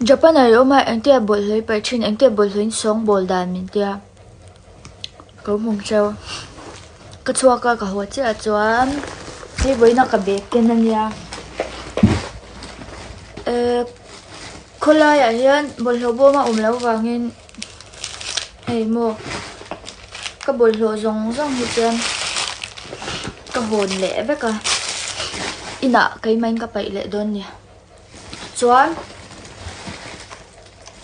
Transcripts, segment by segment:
Japan ah i awm a engtia bawlhhlawh i paih thin engtia bawlhhlawh in sawngbawl dan min tia ka hmung cheu ka chhuak a ka haw chiah chuan hei vawiin a ka bag ken ania ehh khawlaiah hian bawlhhlawh bawm a awm loh vangin hei maw ka bawlhhlawh zawng zawng hi chuan ka hawn leh vek a inah keimah in ka paih leh dawn a ni. Chuan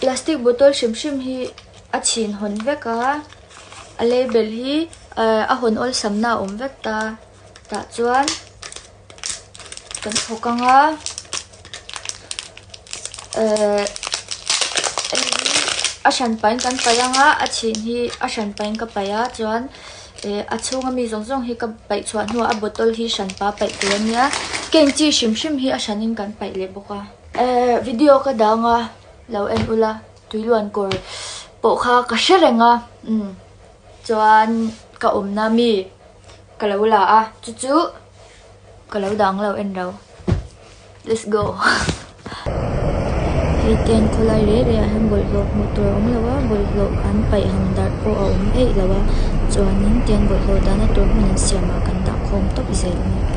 plastic bottle hrim hrim hi a chhin hawn vek a a label hi ehh a hawn awlsam na a awm vek ta tah chuan kan thawk ang a ehh hei hi a hran pahin kan paih ang a a chhin hi a hran pahin ka paih a chuan Ehh a chhunga mi zawng zawng hi ka paih chhuah hnuah a bottle hi hranpa paih tur a nia cane chi hrim hrim hi a hranin kan paih leh bawk a. Ehh video ka dang a lo en ula tuiluan kawr pawh kha ka hre reng a umm chuan ka awmna mi ka lo la a chu chu Ka lo dang lo en ro. Let's go. Hei ten khawlai reh reh ah hian bawlhhlawh hmuh tur a awm lo a bawlhhlawh an paih han darh pawh a awm eih lo a chuanin tiang bawlhhlawh dahna tur hmun an siam ah kan dah khawm tawp zel a ni.